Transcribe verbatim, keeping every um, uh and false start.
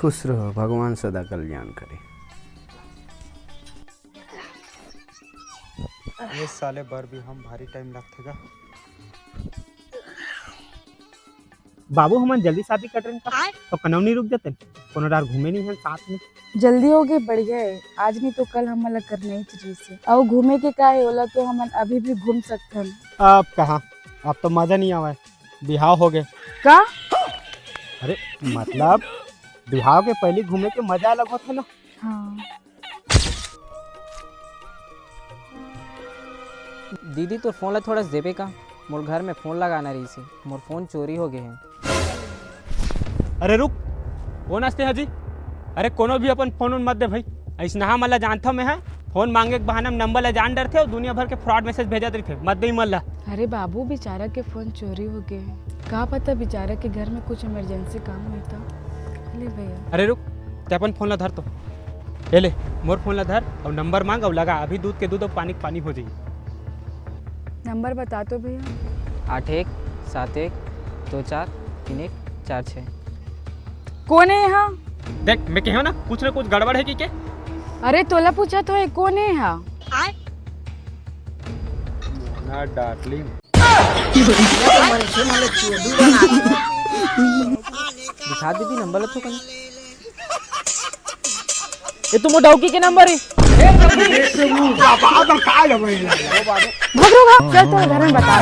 खुश रहो, भगवान सदा कल्याण करे। ये साले बर भी हम भारी टाइम लगथे गा। बाबू, हमन जल्दी शादी कर रहे हैं, तो कनौनी रुक जाते, कोनो डार घूमे नहीं हैं साथ में। जल्दी हो गए, बढ़िया है। आज नहीं तो कल हमन ला करना ही चाहिए से। अउ घूमे के का है, ओला तो हमन अभी भी घूम सकथन। अब कहाँ, अब तो मजा नहीं आवा है, बिहाव हो गए। का? अरे मतलब, बिहाव के पहले घूमे के मजा अलग होता है ना। हाँ। दीदी, तोर फोन ला थोड़ा देबे का? मोर घर में फोन लगाना रहिस हे, मोर फोन चोरी हो गए हे। अरे रुक, कौन आस्ते हजी? अरे कोनो भी अपन फोन उन मत दे भाई, अइसनहा मन ला जानथव मैं ह, फोन मांगे के बहाना में नंबर ला जान डरथे अउ दुनिया भर के फ्रॉड मैसेज भेजत रहिथे, मत दे मन ला। अरे बाबू, बेचारा के फोन चोरी हो गए, का पता बेचारा के घर में कुछ इमरजेंसी काम होही त। ले भैया। अरे रुक, ते अपन फोन ला धर तो। ले ले, मोर फोन ला धर अउ नंबर मांग अउ लगा, अभी दूध के दूध अउ पानी के पानी हो जाई। नंबर बता तो भैया। आठ एक सात एक दो चार तीन एक चार छः। कौन है यहाँ? देख, मैं कहे ना, कुछ ना कुछ गड़बड़ है कि के? अरे तोला पूछा तो है, कौन है यहाँ? ना डार्लिंग। दिखा दीदी, नंबर ला तो कहीं। ये तो मोर डौकी के नंबर है। भाग रे, भाग, चल तो घर में बता।